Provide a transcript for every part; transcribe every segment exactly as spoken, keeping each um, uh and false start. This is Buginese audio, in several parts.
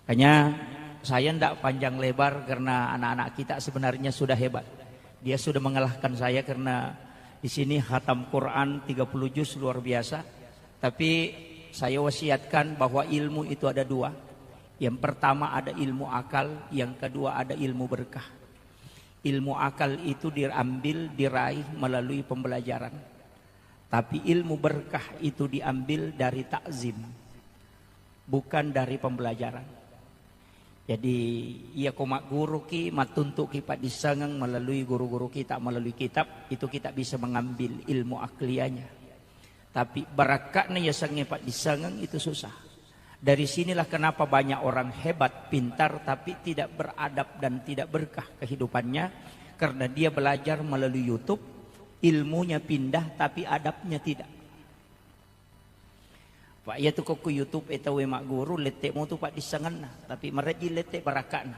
Makanya saya ndak panjang lebar karena anak-anak kita sebenarnya sudah hebat. Dia sudah mengalahkan saya karena di sini khatam Quran tiga puluh juz luar biasa. Tapi saya wasiatkan bahwa ilmu itu ada dua. Yang pertama ada ilmu akal, yang kedua ada ilmu berkah. Ilmu akal itu diambil, diraih melalui pembelajaran. Tapi ilmu berkah itu diambil dari takzim, bukan dari pembelajaran. Jadi, iya ko magguruki, mattuntuki paddissengeng melalui guru-guru kita, melalui kitab, itu kita bisa mengambil ilmu akliyahnya. Tapi barakka'na yasengnge paddissengeng itu susah. Dari sinilah kenapa banyak orang hebat, pintar, tapi tidak beradab dan tidak berkah kehidupannya, karena dia belajar melalui YouTube, ilmunya pindah, tapi adabnya tidak. Pak, iya tu ko ku YouTube e tau e magguru, lette mutu paddissengenna, tapi marejji lette barakka'na.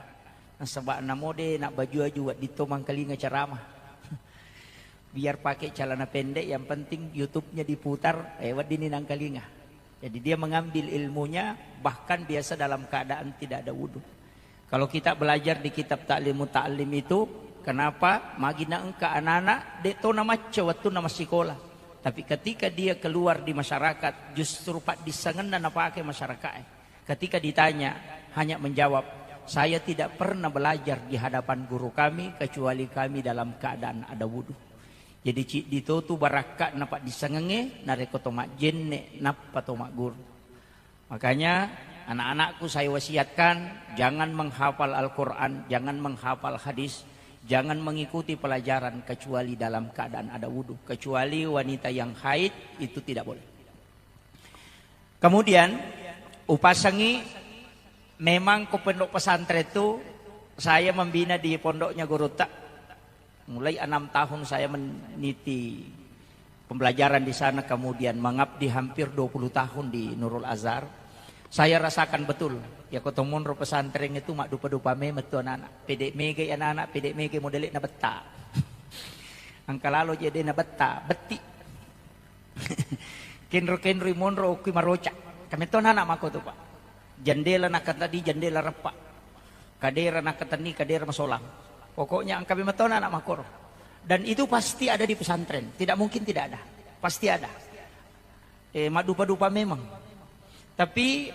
Nasaba namo de nabbaju-aju wedding to mangkalinga ceramah. Biar pakai celana pendek, yang penting YouTube-nya diputar, eh, wedding ni nangkalinga. Jadi dia mengambil ilmunya bahkan biasa dalam keadaan tidak ada wudhu. Kalau kita belajar di kitab Ta'limu Ta'lim itu, kenapa? Magi na engka anak-anak, de to namacca wettunna massikola. Tapi ketika dia keluar di masyarakat, justru paddissengenna napake masyarakat. Ketika ditanya, hanya menjawab, "Saya tidak pernah belajar di hadapan guru kami, kecuali kami dalam keadaan ada wudhu." Jadi, ciddi to tu barakka'na paddissengengnge, narekko to majjenne, nappa to magguru. Makanya, anak-anakku saya wasiatkan, jangan menghafal Al-Quran, jangan menghafal hadis, jangan mengikuti pelajaran kecuali dalam keadaan ada wudhu. Kecuali wanita yang haid, itu tidak boleh. Kemudian, upasangi, memang ko pondok pesantren itu, saya membina di pondoknya gurutta. Mulai enam tahun saya meniti pembelajaran di sana, kemudian mengabdi hampir dua puluh tahun di Nurul Azhar. Saya rasakan betul, ya, ko to monro pesantren itu maddupa-dupa memang tu anak-anak. Pede mega anak-anak, pede mega modele na betta. Angka lalo je de na betta, betti. Kenro-kenroi monro okki maroca. Kami to anak-anak mako tu, Pak. Jendela nakatadi, jendela reppa. Kadera nakatenni, kadera masolang. Pokoknya engka memang tona anak makoro. Dan itu pasti ada di pesantren. Tidak mungkin tidak ada. Pasti ada. Eh, madupa-dupa memang. Tapi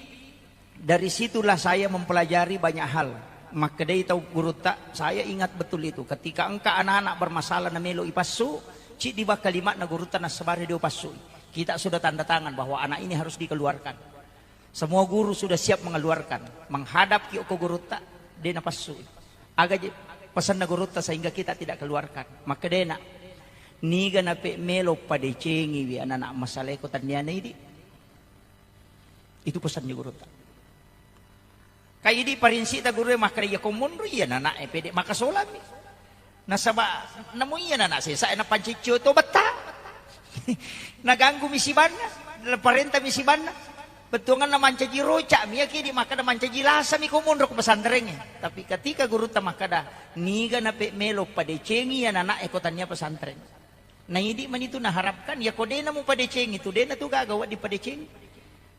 dari situlah saya mempelajari banyak hal. Makkedai tau gurutta, saya ingat betul itu. Ketika engka anak-anak bermasalah na melo ipassu, ciddi bak kalimatna gurutta nassabari dio passui. Kita sudah tanda tangan bahwa anak ini harus dikeluarkan. Semua guru sudah siap mengeluarkan. Menghadap ki okko gurutta, de napassui. Aga je pesanna gurutta sehingga kita tidak keluarkan. Makkedena, niga nape melo padecengiwi anak-anak masaleko tanniana idi. Itu pesannya gurutta. Kai idi parinsita guru e makkeda, iya ko monro iya anak-anak e pede makasolami. Nasaba namo iya anak-anak sesa e napanciccio to betta. Naganggu mi sibanna, naparenta mi sibanna. Bettuanganna mancaji roca mi, iya kidi makkeda mancaji lasa mi ko monro ko pesantrengnge. Tapi ketika gurutta makkeda, niga nape melo padecengi iya anak-anak e ko tania pesantren. Na idi manitu naharapkan, iya ko dena mupadecengi tu, dena tu gaga wedding padecengi.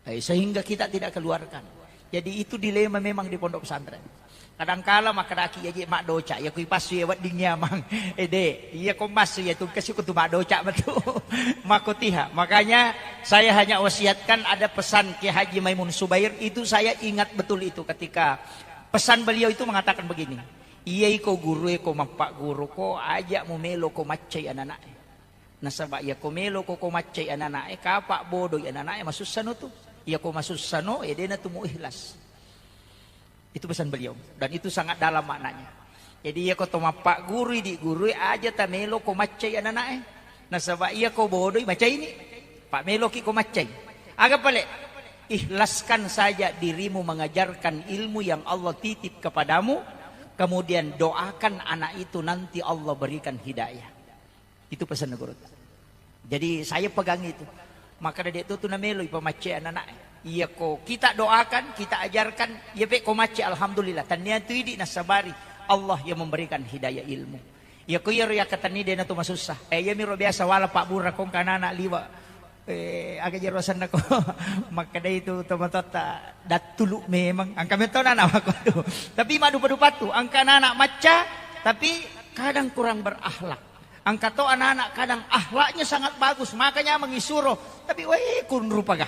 Eh, sehingga kita tidak keluarkan. Jadi, itu dilema memang di pondok pesantren. Kadangkala makkedaki, "Iya je maddoca, iya kui passu iya wedding nyamang." Eh, de, iya ko massu iya tu kasi ko tu maddoca betul. Makotiha. Makanya saya hanya wasiatkan ada pesan Kiai Haji Maimun Subair, itu saya ingat betul itu ketika pesan beliau itu mengatakan begini, "Iya iko guru e ko mappagguru ko, aja mu melo ko maccai anak-anak e." Nasaba iya ko melo ko, ko maccai anak-anak e, kapa bodoi anak-anak e, masussano tu. Iya ko masussano, e dena tu mu ikhlas. Itu pesan beliau. Dan itu sangat dalam maknanya. Jadi iya ko to mappagguru idi guru e, aja ta melo ko maccai anak-anak e. Nasaba iya ko bodoi macaini. Pak meloki ko maccai. Aga pale? Ikhlaskan saja dirimu mengajarkan ilmu yang Allah titip kepadamu, kemudian doakan anak itu nanti Allah berikan hidayah. Itu pesan gurutta. Jadi saya pegang itu. Maka de tu tu namelo ipamaccai anak-anak. Iya ko kita doakan, kita ajarkan, iya pe ko macce alhamdulillah. Tania tu idi nasabari Allah yang memberikan hidayah ilmu. Iya ko iya ro yakkatenni dena tu masussa. Eh, iya miro biasa wala Pak Bura kong kanana liwa. Eh, aga jero asenna ko? Makkedai tu tomatoatta, dattulu memang. Engka metto anak makko tu. Tapi maddupa-dupattu, engka anak macca, tapi kadang kurang berakhlak. Engka to anak-anak kadang akhlaknya sangat bagus, makanya mengisuro. Tapi weh, kunrupaga.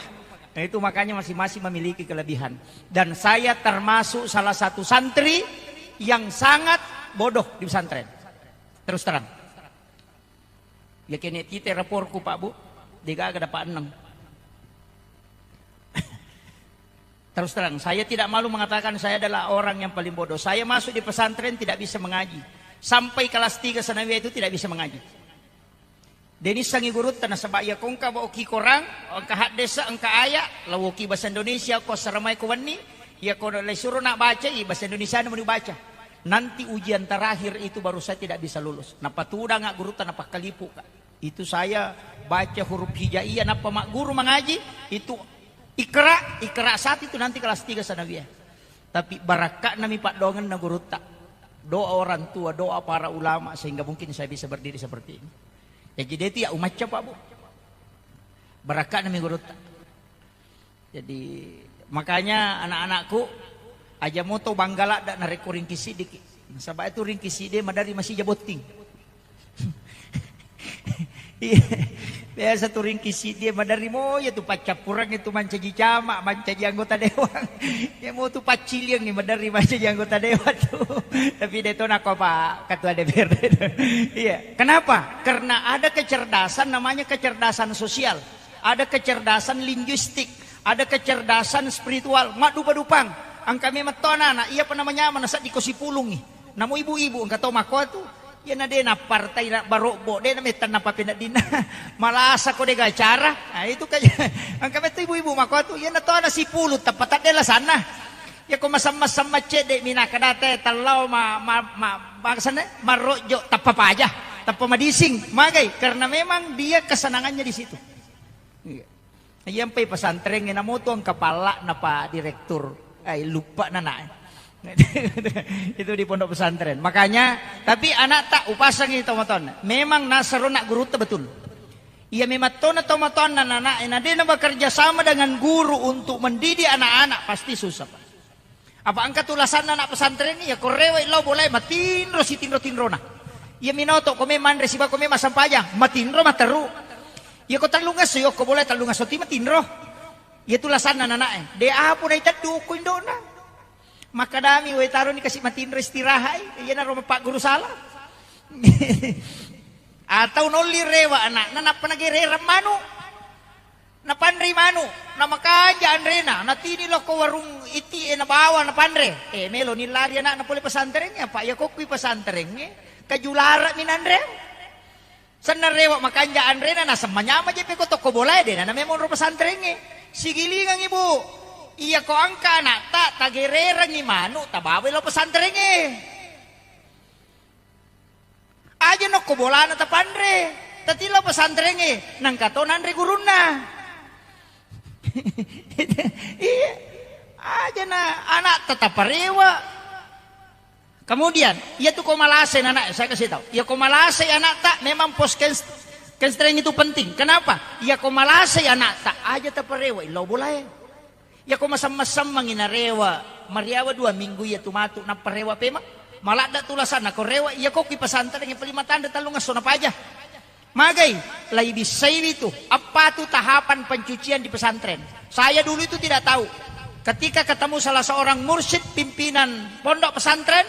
Nah, itu makanya masing-masing memiliki kelebihan. Dan saya termasuk salah satu santri yang sangat bodoh di pesantren. Terus terang. Ya kene tite raporku, Pak Bu, degaga dapat enam. Terus terang, saya tidak malu mengatakan saya adalah orang yang paling bodoh. Saya masuk di pesantren tidak bisa mengaji. Sampai kelas tiga sanawiyah itu tidak bisa mengaji. Denissangi gurutta nasaba iya kongka baoki korang, engka haddesa, engka aya, lawoki bahasa Indonesia, ko assaramai ko wenni, iya ko lai suro nak baca, i bahasa Indonesia meni baca. Nanti ujian terakhir itu baru saya tidak bisa lulus. Napatudanga gurutta, napakkalipuka. Itu saya baca huruf hijaiyah, nappa magguru mangaji, itu ikra, ikra satu itu nanti kelas tiga sanawiyah. Tapi barakka'nami paddoangenna gurutta. Doa orang tua, doa para ulama sehingga mungkin saya bisa berdiri seperti ini. Jadi dia itu ya umacca, Pak Bu. Barakka'nami gurutta. Jadi, makanya anak-anakku, aja moto bangga ladda narekko ringki siddiki. Nasaba itu ringki siddi maderri masija botting. Iya. Biasa tu ringki siddi maderri mo, iya tu paccappureng itu mancaji camat, mancaji anggota dewan. Ya mo tu pacciliang ni maderri mancaji anggota dewan tu. Tapi de to nako Pak Ketua D P R D. Iya. Kenapa? Karena ada kecerdasan namanya kecerdasan sosial. Ada kecerdasan linguistik, ada kecerdasan spiritual, maddupa-dupang. Engka memang to anak-anak, iya pa namanya mana seddiko sipulungi. Namo ibu-ibu engka to makko tu, iya na de nappartai na barobbo, de na metang napapeneddinna. Malasa ko de gacara. Nah, itu kan engka metto ibu-ibu makko tu, iya na to anak sipulung tappa tadde lasanna. Ya ko masam-masam maccedde mina kadate tallau ma, ma, ma, maksudnya marrojo tappa paja, tappa madising. Magai? Karena memang dia kesenangannya di situ. Iya. Iyampai pesantrengnge namoto engka palla'na pa direktur, eh, luppa'na nae. Itu di pondok pesantren. Makanya, tapi anakta upasangi tomatoanna. Memang nasero nak gurutta betul. Iya memang tona tomatoanna anak, na de na bekerja sama dengan guru untuk mendidik anak-anak, pasti susah, Pak. Apa engka tu lasanna anak pesantren, iya ko rewe lao bolae matinro sitinro-tinrona. Iya minoto ko me manre siba ko me massempajang, matinro matteru. Iya ko tellungesso, iya ko bolae tellungesso ti matinro. Iya tu lasanna nanae. De apo naiteddu ko indona. Makkadami, "Woi, taroni kasi matinro istirahat, eh." Iyanaro mapagguru sala. Atau nolli rewa anakna nappa nagerereng manu. Napanrei manu, namakanja anrena, natini lokko warung iti e nabawa napanre. Eh, melo ni lari anakna pole pesantrengnge, apa iya kokkui pesantrengnge, kajulara mi nanre. Senna rewa makanja anrena, naseng manyama je peko tokko bolae, dena na memang ro pesantrengnge. Sigilingang ibu, iya ko angka anakta, tagererengi manu, tabawai lo pesantrengnge. Aja nokko bolana tapanre, tatillo pesantrengnge, nangka to nanre gurunna. Iya, aja na anak tataparewa. Kemudian, iya tu ko malasai anak, saya kasih tahu. Iya ko malasai anakta memang pos kenstreng itu penting. Kenapa? Iya ko malasai anakta, aja taparewa, illau bolae. Iya ko masemmeng-semmengi narewa, mariawa dua minggu iya tu matu nappa rewa pemeng. Maladda tu lasanna ko rewa, iya ko ki pesantren yang paling matanda tallung esso napaja. Magai, lai bissaiwi tu, apa tu tahapan pencucian di pesantren. Saya dulu itu tidak tahu. Ketika ketemu salah seorang mursyid pimpinan pondok pesantren,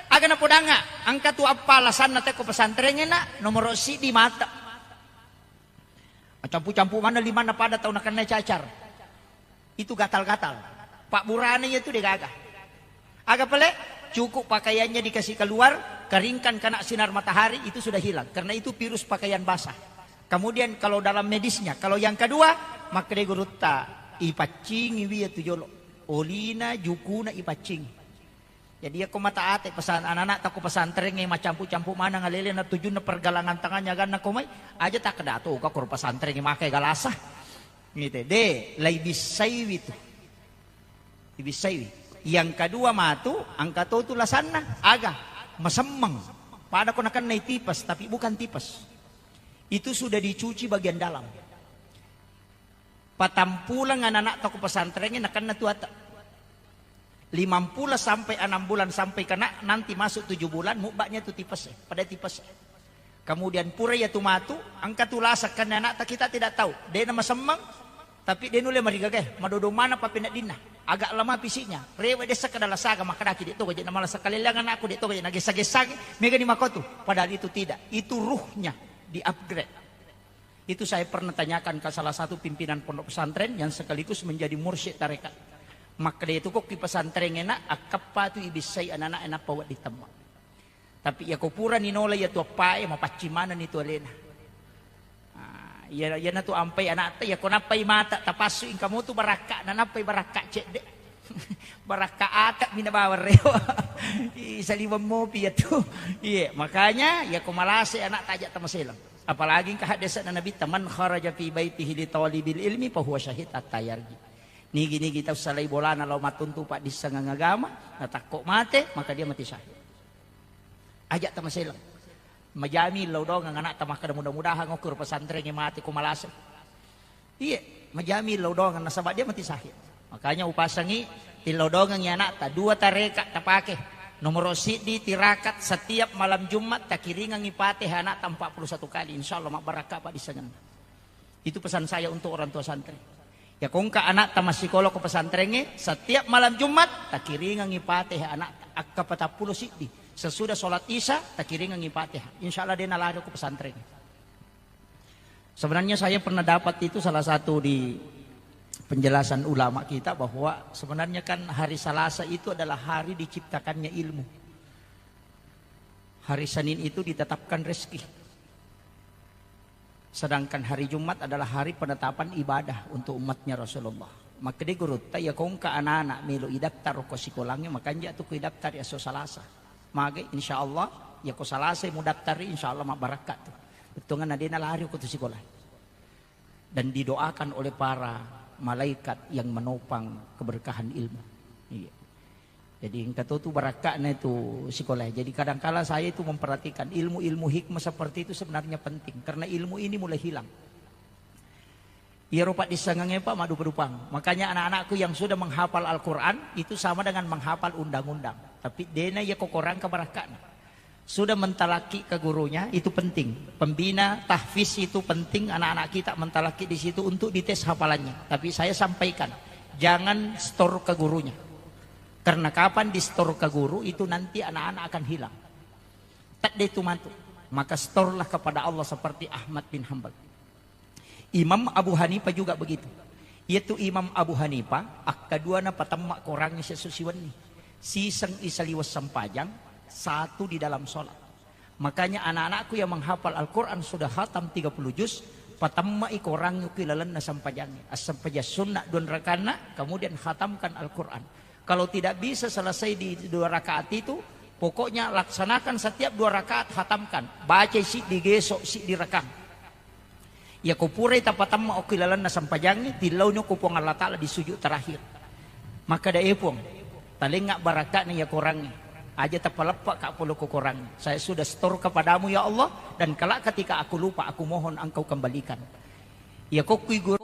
aga napodanga, engka tu apa lasanna teko pesantren nak, nomor sidi mata. Macampu-campu mana limanna pada tau nakennai cacar. Itu gatal-gatal. Pak burane iya tu degaga. Aga pale? Cukup pakaiannya dikasih keluar, keringkan kena sinar matahari, itu sudah hilang. Karena itu virus pakaian basah. Kemudian kalau dalam medisnya, kalau yang kedua, makkeda gurutta, ipaccingi wi iya tu jolo. Olina, jukuna ipaccingi. Jadi, iya ko mata ate pesan anak-anak tako pesantrengnge macampu-campu maneng alele na tujunna pergelangan tangannya ganna ko mai, aja takkeda to ka ko pesantrengnge makai galasa. Ngite, de, lai bissaiwi tu. Ibissaiwi. Yang kedua matu, angka to tu lasanna, aga, masemmeng. Pada ko nakennai tipes, tapi bukan tipes. Itu sudah dicuci bagian dalam. Patampuleng anak-anak toko pesantrengnge nakenna tu ata. Limampulo sampai enam bulan sampai kena nanti masuk tujuh bulan, mubaknya tu tipes, pada tipes. Kemudian pura ya tu matu, engka tu lasa kenna anak, kita tidak tahu. Dena masemmeng, tapi de nulle marigaga, madodo mana papeneddinna. Agak lemah fisiknya, rewe desa kedala saga, makadaki de toga je namala sekalilang anakku, de toga je nagesa-gesagi, mega ni makotu. Padahal itu tidak, itu ruhnya di-upgrade. Itu saya pernah tanyakan ke salah satu pimpinan pondok pesantren yang sekaligus menjadi mursyid tarekat. Makkeda itu kok ki pesantren enak, akkappa tu ibissai anak-anak enak pawa ditemma. Tapi ya ko pura ni nola ya tu appae, mapaccing maneng ni tu alena. Ah, iya, iya na tu ampai anak ta, ya ko nappai mata, tapassu ingkamu tu barakka, na nappai barakka cedde. Barakka ata mina bawang rewa. Ih, saliweng mopi ya tu. Iya, makanya ya ko malase anak tajak tamaselang. Apalagi engka haddese'na Nabitta, "Man kharaja fi baitihi li talibil ilmi fa huwa syahid hatta yarji." Nigi-nigi tau salai bolana lao mattuntu paddissengeng agama, natakko mate, maka dia mati syahid. Aja tamaselang. Majami lao dongeng anakta makkeda, "Mudah-mudahan okko ro pesantrengnge mate ko malase." Iya, majami lao dongeng nasaba dia mati syahid. Makanya upasangi tillau dongengi anakta, dua tareka tapake. Nomor siddi tirakat setiap malam Jumat takiringengi Fatihah anakta empat puluh satu kali. Insya Allah mabbarakka paddissengenna. Itu pesan saya untuk orang tua santri. Ya ko engka anakta massikola ko pesantrengnge, setiap malam Jumat takiringengi Fatihah anakta. Akka patappulo siddi. Sesudah sholat Isya takiringengi Fatihah. Insya Allah dia nalari ko pesantrengnge. Sebenarnya saya pernah dapat itu salah satu di penjelasan ulama kita bahwa sebenarnya kan hari Salasa itu adalah hari diciptakannya ilmu. Hari Senin itu ditetapkan rezeki. Sedangkan hari Jumat adalah hari penetapan ibadah untuk umatnya Rasulullah. Maka di gurutta ya ko engka anak-anak melo idaftar ko sikolangnge, makanja tu ko idaftar esso Salasa. Mage, insya Allah, ya ko Salasa mudaftari, insya Allah mabbarakka tu. Bettuanna de nalari ko tu sikola. Dan didoakan oleh para malaikat yang menopang keberkahan ilmu. Iya. Jadi engka to tu barakka'na itu sikola. Jadi kadangkala saya itu memperhatikan ilmu-ilmu hikmah seperti itu sebenarnya penting karena ilmu ini mulai hilang. Iyaro paddissengengnge, Pak, maddupa-dupang. Makanya anak-anakku yang sudah menghafal Al-Quran itu sama dengan menghafal undang-undang. Tapi dena iya kokorang ke barakka'na. Sudah mentalaki ke gurunya, itu penting. Pembina tahfiz itu penting, anak-anak kita mentalaki di situ untuk dites hafalannya. Tapi saya sampaikan, jangan store ke gurunya. Karena kapan di store ke guru, itu nanti anak-anak akan hilang. Tadde itu matu. Maka store-lah kepada Allah seperti Ahmad bin Hambal. Imam Abu Hanifah juga begitu. Yaitu Imam Abu Hanifah, akkadua napatemma korangngi sesu siwenni. Siseng isaliweng sempajang, satu di dalam sholat. Makanya anak-anakku yang menghafal Al-Quran sudah hatam tiga puluh juz, patemma'i korangngi ki lalenna sempajangngi. As-, sempajang sunnah dua rakaatna, kemudian hatamkan Al-Quran. Kalau tidak bisa selesai di dua rakaat itu, pokoknya laksanakan setiap dua rakaat hatamkan. Baca siddi geso, siddi rakang. Yako purai tapatemma okki lalenna sempajangnge, tillauni okko Puang Allah Ta'ala di sujud terakhir. Makkeda, "E Puang, talengnga barakka'na iya korangnge. Aja tapaleppa ka pole ko korangnge. Saya sudah setor kepadamu ya Allah, dan kelak ketika aku lupa, aku mohon engkau kembalikan." Iya kokkui guru,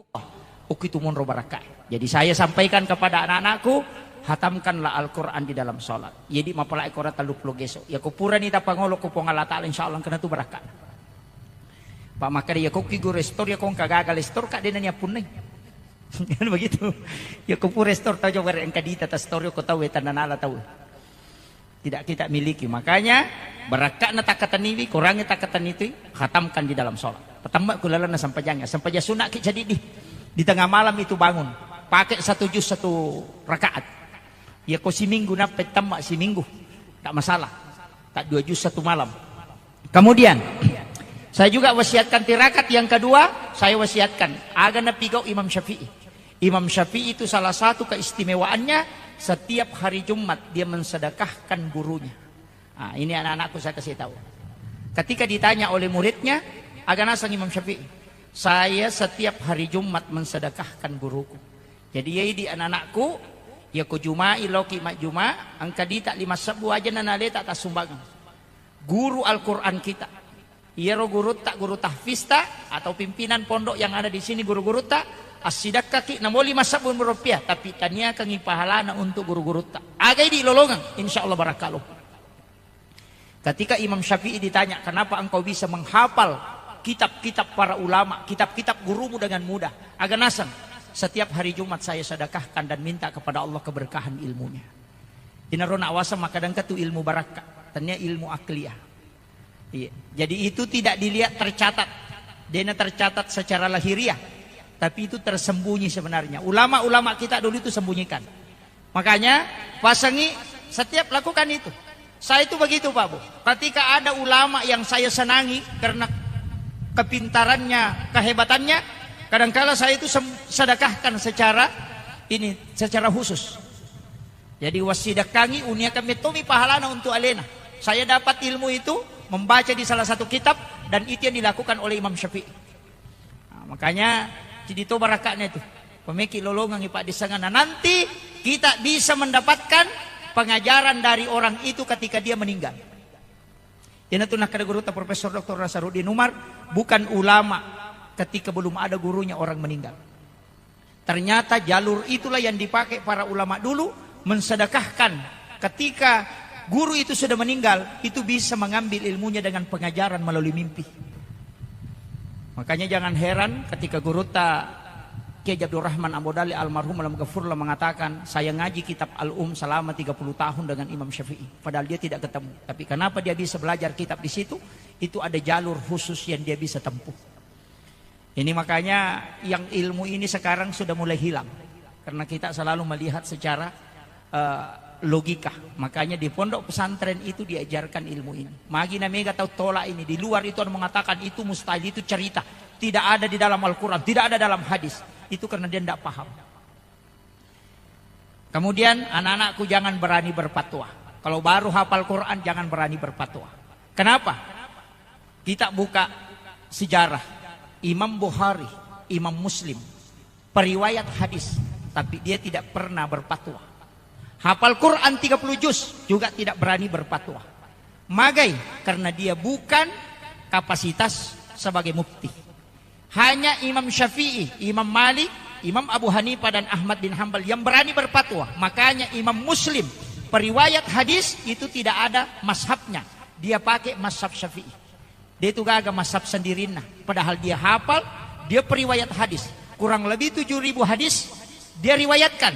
okki tu monro barakka. Jadi saya sampaikan kepada anak-anakku, hatamkanlah Al-Quran di dalam sholat. Jadi mapalai korang tellu puluh geso. Yako purani tapangolo ko Puang Allah Ta'ala, insya Allah kena tu barakka. Pak, makkeda, "Iya kokki guru store, iya kongka gagal store, ka dena ni appunnai." Kan begitu. Iya ko pura store tau coba engka dita ta store ko tau, eh, tananala tau. Tidak kita miliki. Makanya, barakka'na takkataniwi, korangngi takkatani tu, khatamkan di dalam sholat. Pertama ku lalanna sampajangnya. Sampajang sunat ki jadi di, di tengah malam itu bangun. Pakai satu juz satu rakaat. Iya ko siminggu nappe tamma siminggu. Tak masalah. Tak dua juz satu malam. Kemudian, saya juga wasiatkan tirakat yang kedua, saya wasiatkan, aga napigau Imam Syafi'i. Imam Syafi'i itu salah satu keistimewaannya, setiap hari Jumat dia mensedekahkan gurunya. Ah, ini anak-anakku saya kasih tahu. Ketika ditanya oleh muridnya, aga naseng Imam Syafi'i, "Saya setiap hari Jumat mensedekahkan guruku." Jadi, iya idi anak-anakku, iya ko Juma'i loki majjuma, engka dita lima sebbu aja na naleta tassumbangeng. Guru Al-Quran kita. Iyaro gurutta, guru tahfizta, atau pimpinan pondok yang ada di sini, guru-gurutta, Assidekkaki namo lima sebbu rupiah, tapi taniakangi pahalana untuk guru-gurutta. Aga idi lolongeng, insya Allah barakka loppo. Ketika Imam Syafi'i ditanya, "Kenapa engkau bisa menghafal kitab-kitab para ulama, kitab-kitab gurumu dengan mudah?" Aga naseng, "Setiap hari Jumat saya sedekahkan dan minta kepada Allah keberkahan ilmunya." Inaro nawaseng makkadangka tu ilmu barakka, tania ilmu akliyah. Iya. Jadi itu tidak dilihat tercatat. Dena tercatat secara lahiriah, tapi itu tersembunyi sebenarnya. Ulama-ulama kita dulu itu sembunyikan. Makanya, pasangi setiap lakukan itu. Saya itu begitu, Pak Bu. Ketika ada ulama yang saya senangi karena kepintarannya, kehebatannya, kadangkala saya itu sem-, sedekahkan secara ini, secara khusus. Jadi, wassidekangi, uniakan mettomi pahalana untuk alena. Saya dapat ilmu itu membaca di salah satu kitab, dan itu yang dilakukan oleh Imam Syafi'i. Nah, makanya, jadi to barakaknya itu. Pemeki lolongangi Pak di sana. Nah, nanti kita bisa mendapatkan pengajaran dari orang itu ketika dia meninggal. Iyanatu nakkeda gurutta Profesor Doktor Nasaruddin Umar, bukan ulama ketika belum ada gurunya orang meninggal. Ternyata jalur itulah yang dipakai para ulama dulu mensedekahkan. Ketika guru itu sudah meninggal, itu bisa mengambil ilmunya dengan pengajaran melalui mimpi. Makanya jangan heran ketika gurutta Kiai Abdurrahman Ambo Dali almarhum alam gafurlah mengatakan, "Saya ngaji kitab Al-Um selama tiga puluh tahun dengan Imam Syafi'i, padahal dia tidak ketemu. Tapi kenapa dia bisa belajar kitab di situ? Itu ada jalur khusus yang dia bisa tempuh." Ini makanya yang ilmu ini sekarang sudah mulai hilang. Karena kita selalu melihat secara, eh, logika. Makanya di pondok pesantren itu diajarkan ilmu ini. Magi na mega tau tolak ini. Di luar itu ada mengatakan itu mustahil, itu cerita. Tidak ada di dalam Al-Quran, tidak ada dalam hadis. Itu karena dia tidak paham. Kemudian, anak-anakku jangan berani berfatwa. Kalau baru hafal Quran, jangan berani berfatwa. Kenapa? Kita buka sejarah. Imam Bukhari, Imam Muslim, periwayat hadis, tapi dia tidak pernah berfatwa. Hafal Quran tiga puluh juz, juga tidak berani berfatwa. Magai, karena dia bukan kapasitas sebagai mufti. Hanya Imam Syafi'i, Imam Malik, Imam Abu Hanifah, dan Ahmad bin Hambal yang berani berfatwa. Makanya Imam Muslim, periwayat hadis, itu tidak ada mazhabnya. Dia pakai mazhab Syafi'i. Dia itu gaga mazhab sendirinna. Padahal dia hafal, dia periwayat hadis. Kurang lebih tujuh ribu hadis dia riwayatkan.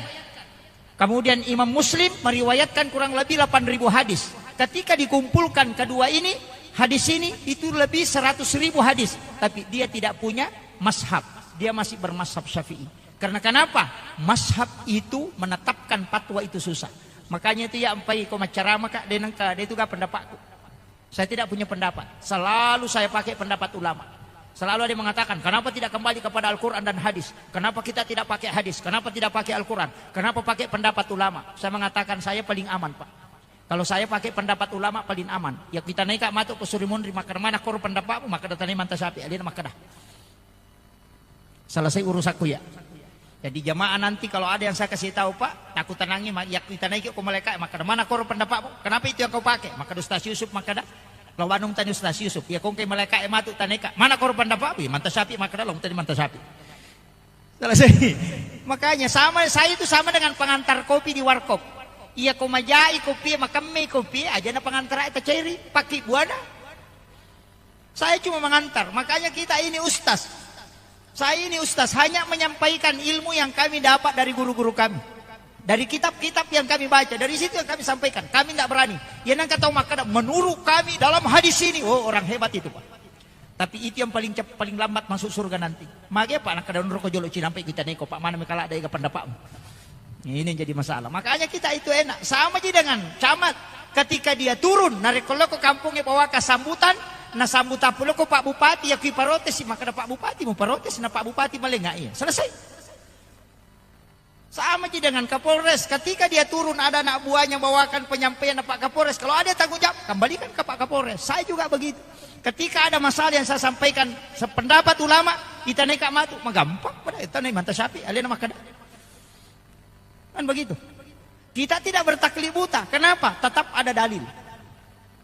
Kemudian Imam Muslim meriwayatkan kurang lebih delapan ribu hadis. Ketika dikumpulkan kedua ini, hadis ini itu lebih seratus ribu hadis. Tapi dia tidak punya mazhab. Dia masih bermazhab Syafi'i. Karena kenapa? Mazhab itu menetapkan fatwa itu susah. Makanya itu ya, ampai ko maccarama, Kak, denang ka, dia itu gak pendapatku. Saya tidak punya pendapat. Selalu saya pakai pendapat ulama. Selalu ada yang mengatakan, "Kenapa tidak kembali kepada Al-Quran dan hadis? Kenapa kita tidak pakai hadis? Kenapa tidak pakai Al-Quran? Kenapa pakai pendapat ulama?" Saya mengatakan, "Saya paling aman, Pak. Kalau saya pakai pendapat ulama, paling aman." Ya, kita naik, Kak, matu ke Surimunri, maka mana koro pendapatmu? Maka datang manta sapi, alina maka dah. Selesai urusanku ya. Jadi jamaah nanti kalau ada yang saya kasih tahu, Pak, taku tenangi, ma-, ya kita naiki ko malaika, maka mana koro pendapatmu? Kenapa itu yang kau pakai? Maka Ustaz Yusuf, maka dah. Lawanung tani Ustaz Yusuf, ya kongkai malaika matu taneka, "Mana koro pendapatmu?" Ya, manta sapi, maka dah, laung tani manta sapi. Selesai. Makanya sama, saya itu sama dengan pengantar kopi di warkop. Iya ko majai kopi, makemme kopi, aja na pengantar ta ceri, pakai buana. Saya cuma mengantar. Makanya kita ini ustaz. Saya ini ustaz, hanya menyampaikan ilmu yang kami dapat dari guru-guru kami. Dari kitab-kitab yang kami baca, dari situ yang kami sampaikan. Kami nggak berani. Ya, nang kata makkada, "Menurut kami dalam hadis ini." Oh, orang hebat itu, Pak. Tapi itu yang paling cep-, paling lambat masuk surga nanti. Mage, Pak, nak kada nurko jolo cinampe kita neko, Pak, mana mekala ada ega pendapatmu. Ini yang jadi masalah. Makanya kita itu enak. Sama ji dengan camat. Ketika dia turun, narekko loko kampungnya bawa ke sambutan, na sambutan puloko Pak Bupati, ya kui parotesi, maka ada Pak Bupati, mau parotesi, na Pak Bupati malenga, iya. Selesai. Sama ji dengan Kapolres. Ketika dia turun, ada anak buahnya bawakan penyampaian Pak Kapolres. Kalau ada tanggung jawab, kembalikan ke Pak Kapolres. Saya juga begitu. Ketika ada masalah yang saya sampaikan, sependapat ulama, kita naik matu, magampang pada kita naik mantap sapi, alena makada. Kan begitu. Kita tidak bertaklid buta. Kenapa? Tetap ada dalil.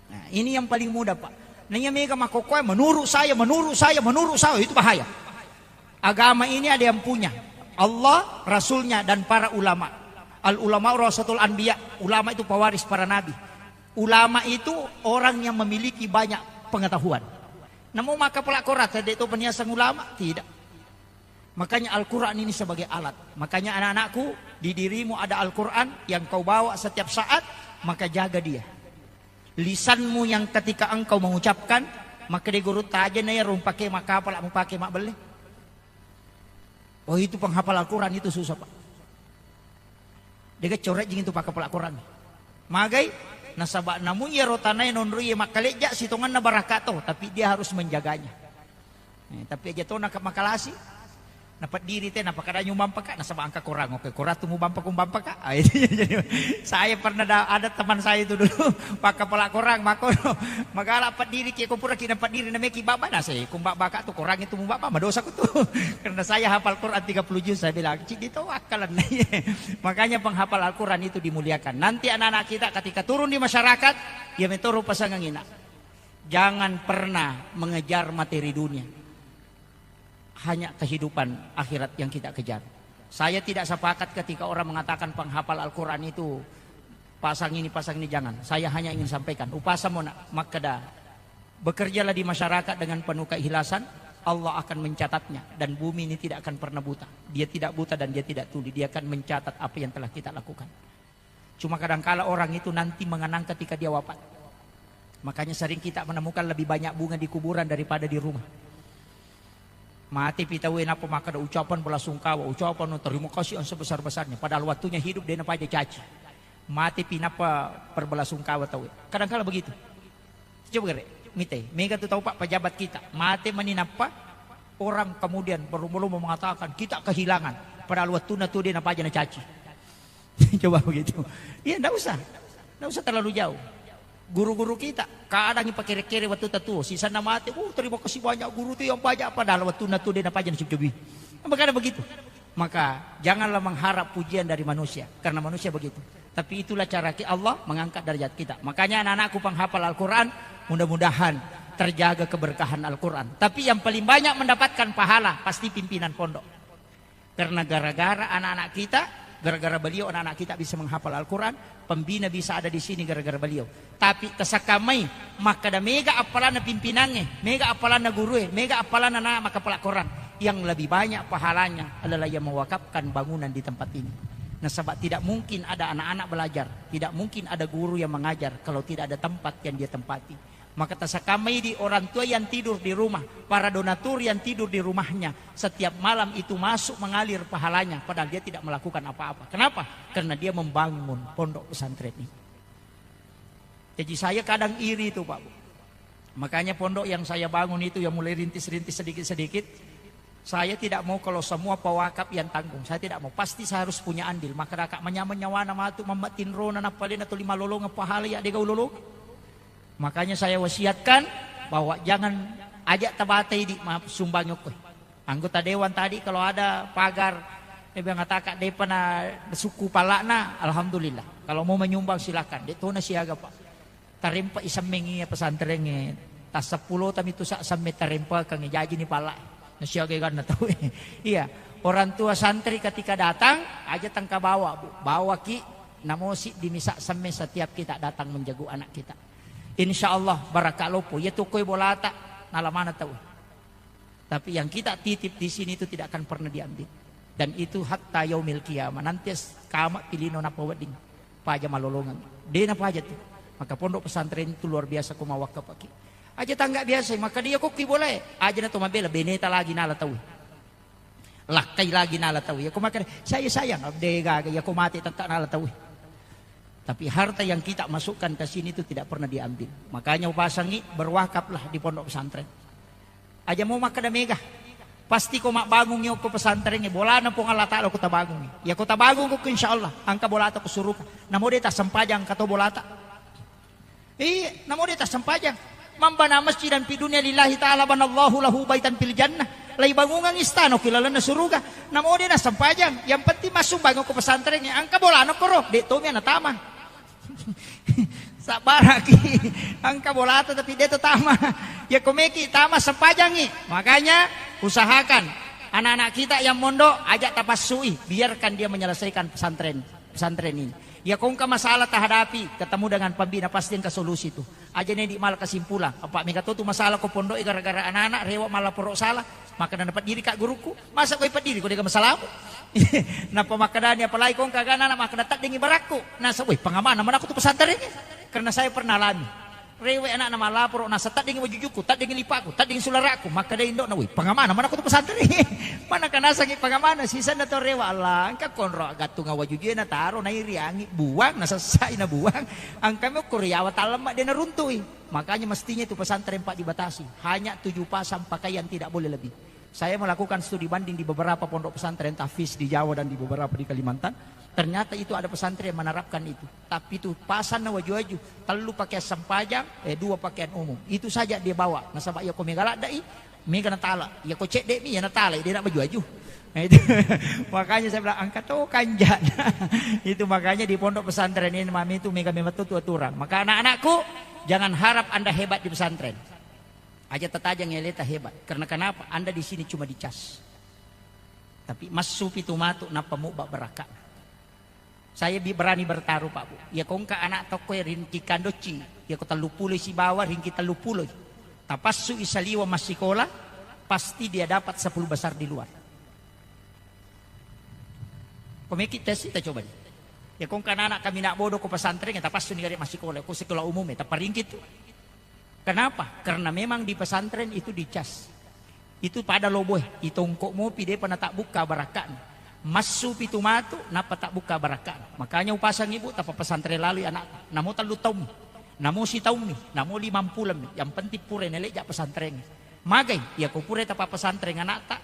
Nah, ini yang paling mudah, Pak. Nah, iya mega makkokkoe, "Menurut saya, menurut saya, menurut saya," itu bahaya. Agama ini ada yang punya. Allah, Rasulnya, dan para ulama. Al ulama warasatul anbiya. Ulama itu pewaris para nabi. Ulama itu orang yang memiliki banyak pengetahuan. Namu makkapala Quran, tadi itu peniasan ulama? Tidak. Makanya Al-Quran ini sebagai alat. Makanya anak-anakku, di dirimu ada Al-Quran yang kau bawa setiap saat, maka jaga dia. Lisanmu yang ketika engkau mengucapkan, maka dia guru taja na ya rumpake makapala mupake mabbelle. Oh, itu penghafal Al-Quran itu susah, Pak. Dega corejjing itu pakkapala Quran. Magai? Nasaba namu iyaro tanae nonroi makkalejja sitonganna baraka to, tapi dia harus menjaganya. Eh, tapi aja to naka makalasi. Napeddiri te, napakada nyumbang paka, nasaba engka korang, oke, korang tu mubampa kumbampa ka. Ah, itu jadi saya pernah da, ada teman saya itu dulu, pakkapala korang, mako magala peddiri ki, ko pura ki napeddiri nameki baba, nase kumbaba ka tu korang itu mubaba, madosa ku tu. Karena saya hafal Quran tiga puluh juz, saya bilang, "Cik, ditawakkal." Makanya penghafal Al-Quran itu dimuliakan. Nanti anak-anak kita ketika turun di masyarakat, ya metoro pasangan ina. Jangan pernah mengejar materi dunia. Hanya kehidupan akhirat yang kita kejar. Saya tidak sepakat ketika orang mengatakan penghafal Al-Quran itu pasang ini, pasang ini, jangan. Saya hanya ingin sampaikan, upasa mona makkeda, bekerjalah di masyarakat dengan penuh keikhlasan, Allah akan mencatatnya, dan bumi ini tidak akan pernah buta. Dia tidak buta dan dia tidak tuli, dia akan mencatat apa yang telah kita lakukan. Cuma kadangkala orang itu nanti mengenang ketika dia wafat. Makanya sering kita menemukan lebih banyak bunga di kuburan daripada di rumah. Mate pi tauwe nappa makkeda ucapan belasungkawa, ucapan terima kasih yang sebesar-besarnya. Padahal waktunya hidup dia napaja caci. Mate pi nappa perbelasungkawa tauwe. Kadangkala begitu. Coba gere, mite, mega tu tau, Pak, pejabat kita. Mate mani nappa orang kemudian berlomba-lomba mengatakan kita kehilangan. Padahal waktunya tu dia napaja nacaci. Coba begitu. Iya, ndak usah. Ndak usah terlalu jauh. Guru-guru kita, kadang ipakere-kere waktu tatuo, sisanna mate, "Oh, terima kasih banyak guru tu yang banyak," padahal waktu natu dia napaja nasibcobi. Makanya begitu. Maka janganlah mengharap pujian dari manusia, karena manusia begitu. Tapi itulah cara ki Allah mengangkat derajat kita. Makanya anak-anakku penghafal Al-Quran, mudah-mudahan terjaga keberkahan Al-Quran. Tapi yang paling banyak mendapatkan pahala pasti pimpinan pondok. Karena gara-gara anak-anak kita, gara-gara beliau anak-anak kita bisa menghafal Al-Quran, pembina bisa ada di sini gara-gara beliau. Tapi tasakkamai, makkada mega appalanna pimpinangnge, mega appalanna gurue, mega appalanna anak makkapala Quran. Yang lebih banyak pahalanya adalah yang mewakafkan bangunan di tempat ini. Nasaba tidak mungkin ada anak-anak belajar, tidak mungkin ada guru yang mengajar kalau tidak ada tempat yang dia tempati. Maka tasakkamai di orang tua yang tidur di rumah, para donatur yang tidur di rumahnya, setiap malam itu masuk mengalir pahalanya, padahal dia tidak melakukan apa-apa. Kenapa? Karena dia membangun pondok pesantren ini. Jadi saya kadang iri itu, Pak Bu. Makanya pondok yang saya bangun itu yang mulai rintis-rintis sedikit-sedikit, saya tidak mau kalau semua pewakaf yang tanggung. Saya tidak mau. Pasti saya harus punya andil. Maka raka manyameng nyawana matu mamma tinrona napalena tuli malolongeng pahala ya dega ulolongeng. Makanya saya wasiatkan bahwa jangan ajak tabatai di ma-, sumbang okko. Anggota dewan tadi kalau ada pagar, eh, mengatakan depa na suku palakna, alhamdulillah. Kalau mau menyumbang silakan. Dek tona siaga, Pak. Tarempa isemmengi pesantrengnge. Tas sepuluh tami tu sa semme tarempa kang jaji ni palak. Nasiaga ganna tau. Iya. Orang tua santri ketika datang, aja tengka bawa, Bu. Bawa ki namosi dimisa semme setiap kita datang menjenguk anak kita. Insya Allah baraka lopo. Iya tu koi bolata, nalamana tau. Tapi yang kita titip di sini itu tidak akan pernah diambil. Dan itu hatta yaumil qiyamah. Nanti as-, kama pilino napa wedding. Paja malolongang. Dena paja tu. Maka pondok pesantren itu luar biasa ko mawakka paki. Aja tangga biasa, maka dia kok ki boleh. Aja na to mabela, beneta lagi nala tau. Lakkai lagi nala tau. Ya ko maka saya sayang, de gaga, ya ko mate tetta nala tau. Tapi harta yang kita masukkan ke sini itu tidak pernah diambil. Makanya upasangi, berwakaflah di pondok pesantren. Aja mau makkeda mega. Pasti ko mabbangungi okko pesantrengnge, bolana Puang Allah Ta'ala ko tabangungi. Ya ko tabangung ko, insya Allah, angka bolata ko suruka. Namo de tassempajang angka to bolata. Iya, namo de tassempajang. Man bana masjidan fi dunya lillahi ta'ala banallahu lahu baitan fil jannah. Lai bangungang istana ki lalenna suruga. Namo de nassempajang. Yang penting massumbang ko pesantrengnge. Angka bolana koro, de tomi ana tama. Sabbaraki. Angka bolata tapi de to tama. Ya ko meki tama sempajangi. Makanya usahakan Anak-anak kita yang mondok, ajak tapassui, biarkan dia menyelesaikan pesantren, pesantren ini. Ya, kongka masalah tahadapi, ketemu dengan pembina, pasti engka solusi tu. Aja ne di mal kesimpulan. Apa mega to tu masalah ko pondok gara-gara anak-anak rewa malah poro salah. Maka na dapat diri kak guruku. Masa koi pediri ko dega masalahmu? Napa makadani apalagi kongka anak-anak maka na teddingi barakku. Nasa, weh, pengaman mana aku tu pesantren ini. Karena saya pernah alami. Rewe anakna malaporo, nasa teddingi wajujuku, teddingi lipaku, teddingi sularaku, makkeda indo'na, "Woi, pangamana mana ko tu pesantren?" Mana kanasangi pangamana, sisenna to rewe, Allah, engka konro gattunga wajujue na taro, nairi angi, buang, nasessai na buang, engka mi okko riawa tallemma de naruntui. Makanya mestinya itu pesantren pak dibatasi, hanya tujuh pasang pakaian tidak boleh lebih. Saya melakukan studi banding di beberapa pondok pesantren tahfiz di Jawa dan di beberapa di Kalimantan. Ternyata itu ada pesantren yang menerapkan itu. Tapi itu pasanna waju-waju, tellu pakaian sempajang, eh, dua pakaian umum. Itu saja dia bawa. Nasaba iya ko mega ladde'i, mega natala. Iya ko cedde'mi, iya natala, dia nak baju-waju. Nah, itu. Makanya saya bilang, "Angka to kanjana." Itu makanya di pondok pesantren ini mami itu mega memang tu aturan. Maka anak-anakku, jangan harap Anda hebat di pesantren. Aja tatajang eleta hebat. Karena kenapa? Anda di sini cuma dicas. Tapi massu pitu matu nappa mubba barakka. Saya bi-, berani bertaruh, Pak Bu. Iya ko engka anak tokko ringki kandocci, iya ko tellu pulo sibawa ringki tellu pulo. Tapassu i saliwa massikola, pasti dia dapat sepuluh besar di luar. Ko meki tes kita coba ni. Iya ko engka anak kami nak bodoh ko pesantren, ya tapassu ni gare massikola, ko sekolah umum ya, taparingki tu. Kenapa? Karena memang di pesantren itu dicas. Itu pada loboe, itongko mopi depa natabbukka barakka'na. Massu pitu matu, nappa tabbukka barakka'na. Makanya upasang ibu, tapa pesantren lalui anakta. Namo tellu taummi, namo sitaummi, namo limampulemmi. Yang penting pura naleja pesantren. Magai, iya ko pura tapa pesantren anakta,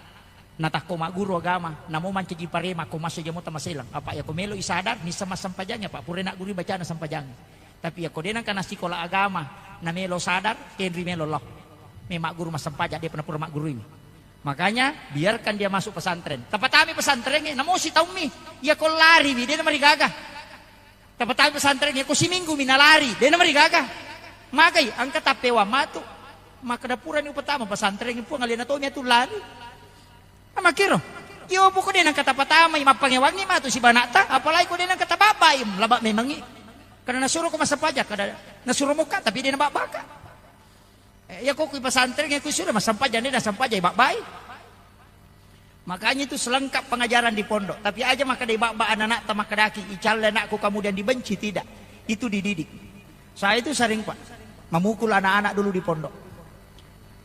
natakko magguru agama, namo mancaji parema, ko masso jamo tamaselang. Apa iya ko melo i sadar, nissa massampajang, apa pura nak guru bacana sampajang. Tapi iya ko de nengka nasikola agama, namelo sadar, kenri melo lao. Me magguru massampajang, depa napura maggurui. Makanya, biarkan dia masuk pesantren. Tapatami pesantren, eh, namo sitaummi. Iya ko lari wi, de namarigaga. Tapatami pesantren, iya ko siminggu mi nalari, de namarigaga. Magai, engka tappewa matu. Makkeda purani upatama pesantren, Puang, alena tomi atu lari. Makkiro, iyo buku de nengka tapatamai, mappangewangi matu sibanakta, apalagi ko de nengka tababbai, laba memangi. Karena nasuro ko massampajang, kada nasuro mukka, tapi de nababbaka. Eh, iya ko kui pesantren, iya kui sudah massampajang, de nasampajang, babbai. Makanya itu selengkap pengajaran di pondok. Tapi aja makkeda ibabba anak-anak ta makkedaki, icalle anakku kemudian dibenci, tidak. Itu dididik. Saya itu sering, Pak, memukul anak-anak dulu di pondok.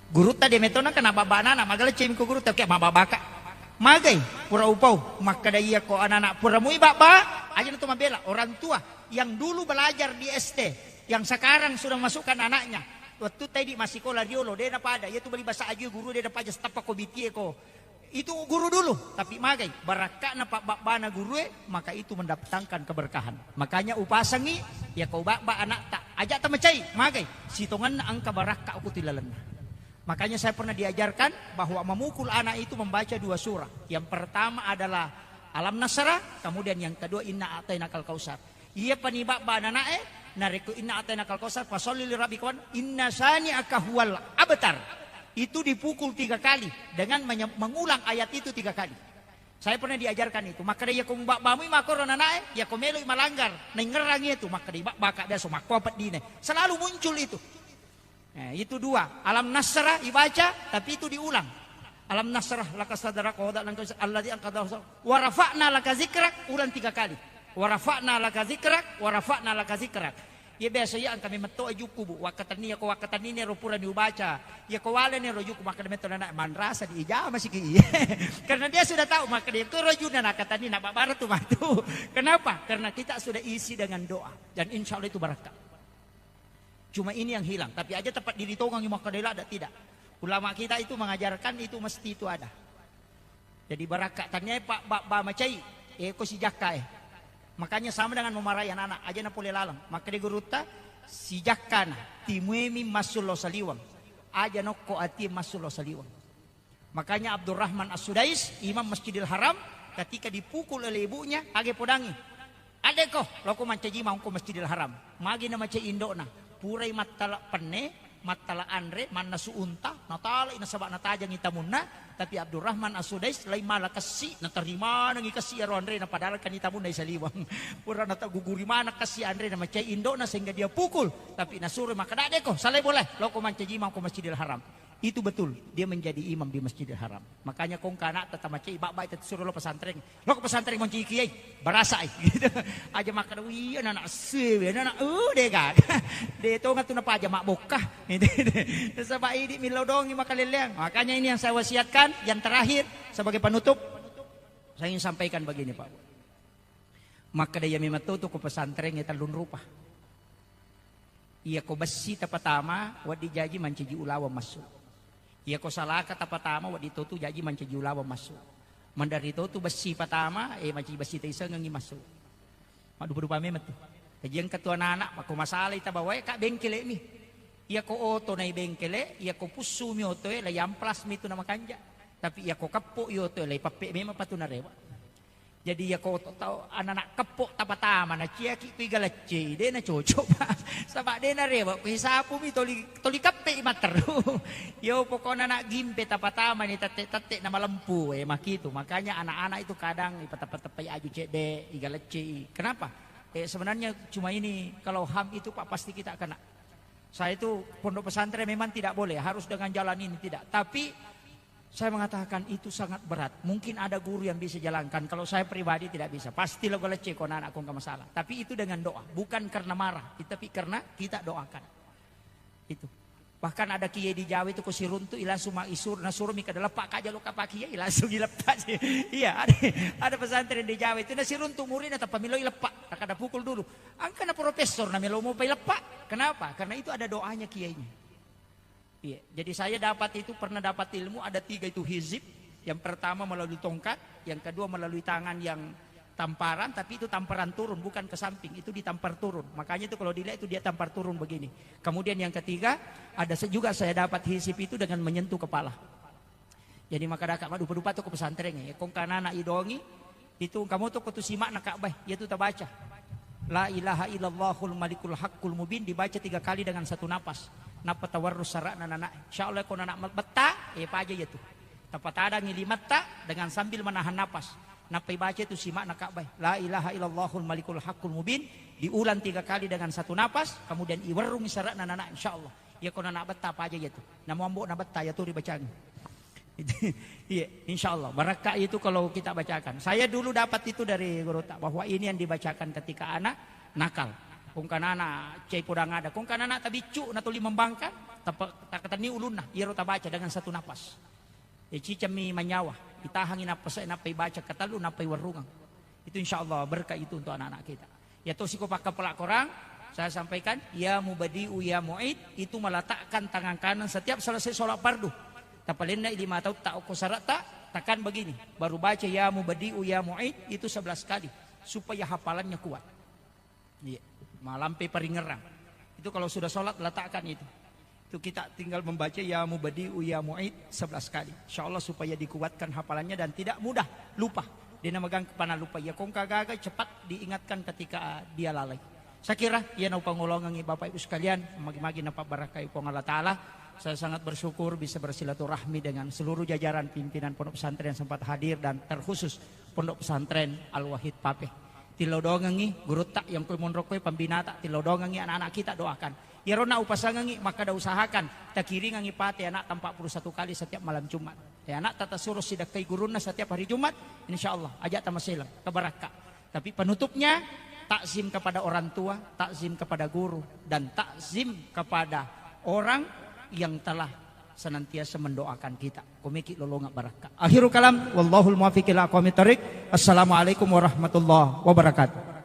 Gurutta de metona kena babba anak-anak, magaleccemi ko gurutta, oke, mababbaka. Magai, pura upau, makkeda iya ko anak-anak, pura mui babba, aja na to mabela. Orang tua yang dulu belajar di S T, yang sekarang sudah masukkan anaknya. Waktu tadi masih sekolah riolo, de napada, iya tu bali bahasa aju guru de napaja, setapa ko bitie ko. Itu guru dulu, tapi magai, barakka'na pabbabbana gurue, maka itu mendatangkan keberkahan. Makanya upasangi, iya ko babba anakta, aja tamacai, magai, sitongenna engka barakka uku tilalenna. Makanya saya pernah diajarkan bahwa memukul anak itu membaca dua surah. Yang pertama adalah Alam Nasrah, kemudian yang kedua Inna A'tainakal Kautsar. Iya pani babba anana'e, narekko inna a'tainakal kautsar, fasalli li rabbika wan-, inna syani'aka huwal abtar. Itu dipukul tiga kali dengan menye-, mengulang ayat itu tiga kali. Saya pernah diajarkan itu. Makkeda iya ko mubabbamu makkoro anana'e, iya ko meloi malanggar, naingngerangi itu, makkeda ibabbaka biasa makko peddine. Selalu muncul itu. Eh, itu dua. Alam nasrah ibaca, tapi itu diulang. Alam nasrah laka sadrak, wa wada'na anka wizrak, alladzi anqadha dhahrak, wa rafa'na laka zikrak, ulang tiga kali. Wa rafa'na laka zikrak, wa rafa'na laka zikrak. Iya biasa iya engka memetto ajuku, Bu. Wakkatenni, iya ko wakkatenni ro purani ubaca. Iya ko waleni ro juku, makkeda metto nana, manrasa di ijama siki iya. Karena dia sudah tahu, makkeda iya ko ro juna nakatenni, na babara tu matu. Kenapa? Karena kita sudah isi dengan doa. Dan insya Allah itu barakka. Cuma ini yang hilang. Tapi aja tepat diri tongang makkeda ladda, tidak. Ulama kita itu mengajarkan itu mesti itu ada. Jadi barakka tania pak babba macai, eh, ko sijakka, eh. Makanya sama dengan memarahi anak-anak, aja na pole laleng. Makkeda gurutta, sijakkana, timuemi massullo saliweng. Aja nokko atie massullo saliweng. Makanya Abdurrahman As-Sudais, Imam Masjidil Haram, ketika dipukul oleh ibunya, age podangi. Adekko, loko mancaji maungko Masjidil Haram. Magi na macai indokna, purai mattala penne, Mattala anre, mannasu unta, natalai nasaba natajangi tamunna, tapi Abdurrahman As-Sudais lai mala kessi, natarimanengi kessi iyaro anrena, padahal kan tamunna isaliweng. Pura nataguguri maneng kessi anrena, macai indokna sehingga dia pukul, tapi nasuro makkeda, "Deko, salai boleh, loko mancaji imam ko Masjidil Haram." Itu betul, dia menjadi imam di Masjidil Haram. Makanya kongka anakta tamacai, babbai, tassuro lao pesantren. Loko pesantren monci kiai, barasai. Gitu. Aja makkeda, "Iya, anak sewe, anak, uh, dega." De tonga tu napaja mabbokka. Gitu. Nasaba idi millau dongi makaleleang. Makanya ini yang saya wasiatkan, yang terakhir sebagai penutup, saya ingin sampaikan begini, Pak. Makkeda iya memang to tu ko pesantren e tellung rupa. Iyako bessi tapatama, wedding jaji mancaji ulaweng massu. Iyako salaka tapatama, wedding totu jaji mancaji ulaweng massu. Mandari totu bessi patama, eh, mancaji bessi taisengengi massu. Maddupa-dupa memang tu. Kajiang ketua anak-anak, mako masalai tabawae ka bengkele mi. Iyako oto nai bengkele, iyako pussu mi otoe, lai amplas mi tu namakanja. Tapi iyako keppo i otoe, lai pappe memang patu narewa. Jadi iyako to-, tau anak-anak keppo tapatama, naciaki kui galeccei, de nacocok, Pak. Saba de narewa, kui sapu mi toli, toli keppe i matteru. Yo pokokna anak gimpe tapatama ni tette-tette na malempu, eh, makitu. Makanya anak-anak itu kadang ipateppa-teppai aju cedde, igaleccei. Kenapa? Eh, sebenarnya cuma ini, kalau ham itu, Pak, pasti kita kena. Saya itu pondok pesantren memang tidak boleh, harus dengan jalan ini, tidak. Tapi saya mengatakan itu sangat berat. Mungkin ada guru yang bisa jalankan. Kalau saya pribadi tidak bisa. Pasti lo galecce ko anak-anak ko nggak masalah. Tapi itu dengan doa, bukan karena marah, tapi karena kita doakan. Itu. Bahkan ada kiai di Jawa itu ko siruntu i langsung ma-, isur-, nasuro mi kada lepak ka jalo kapa kiai, langsung ilepak. Iya, ada, ada pesantren di Jawa itu nasiruntu muridnya tappa melo ilepak. Kada pukul dulu. Angka na profesor na melo mopa ilepak. Kenapa? Karena itu ada doanya kiainya. Iya, jadi saya dapat itu, pernah dapat ilmu ada tiga itu hizib. Yang pertama melalui tongkat, yang kedua melalui tangan yang tamparan, tapi itu tamparan turun, bukan ke samping, itu ditampar turun. Makanya itu kalau dilihat itu dia tampar turun begini. Kemudian yang ketiga, ada se-, juga saya dapat hizib itu dengan menyentuh kepala. Jadi makkadaka maddupa-dupa to ko pesantren e. Kongka anak-anak idongi, itu engka moto ko tu sima'na Ka'bah, iya tu tabaca. La ilaha illallahul malikul haqqul mubin dibaca tiga kali dengan satu napas. Nappa tawarrus sara'na anak. Insya Allah ko anak betta, eh, paja iya tu. Tapatadangi limatta dengan sambil menahan napas. Nappa ibaca itu sima'na Ka'bah. La ilaha illallahul malikul haqqul mubin diulang tiga kali dengan satu napas, kemudian iwerrungi sara'na anak, insya Allah. Iya ko anak betta paja iya tu. Namo ambo na betta iya tu ribacangi. Iya, insya Allah. Barakka itu kalau kita bacakan. Saya dulu dapat itu dari guru tak, bahwa ini yang dibacakan ketika anak nakal. Kongka anak cai podang ada. Kongka anak tabiccu, natuli membangkang, tapa-, takatenni ulunna. Iyaro tabaca dengan satu napas. Ya, cicammi manyawa. Itahangi napas, nappa ibaca katellu, nappa iwerrungang. Itu insya Allah berkah itu untuk anak-anak kita. Ya tosi ko pakkapala Quran, saya sampaikan, ya mubadi'u ya mu'id, itu meletakkan tangan kanan setiap selesai sholat fardu. Tapalenna lima tautta okko sara'ta, tekan begini, baru baca ya mubadi'u ya mu'id itu sebelas kali supaya hafalannya kuat. Iya, malampe paringerang. Itu kalau sudah sholat letakkan itu. Itu kita tinggal membaca ya mubadi'u ya mu'id sebelas kali. Insya Allah supaya dikuatkan hafalannya dan tidak mudah lupa. Dena magang kepana lupa. Ya kongka gaga cepat diingatkan ketika dia lalai. Saya kira iya naupangolongengi Bapak Ibu sekalian, magi-magi napabarakai Puang Allah Ta'ala. Saya sangat bersyukur bisa bersilaturahmi dengan seluruh jajaran pimpinan Pondok Pesantren yang sempat hadir dan terkhusus Pondok Pesantren Al-Wahid Papeh. Tillau doangengi gurutta yang koi monro koi pembinata, tillau doangengi anak-anak kita doakan. Iyaro na upasangengi, makkada usahakan takiringengi pate anak empat puluh satu kali setiap malam Jumat. Ya, anak tata suruh sidakkai gurunna setiap hari Jumat, insya Allah, aja tamaselang, kebarakka. Tapi penutupnya, takzim kepada orang tua, takzim kepada guru, dan takzim kepada orang yang telah senantiasa mendoakan kita. Komeki lolonga barakka. Akhirul kalam, wallahul muwaffiq ila aqwamit thariq. Assalamualaikum warahmatullahi wabarakatuh.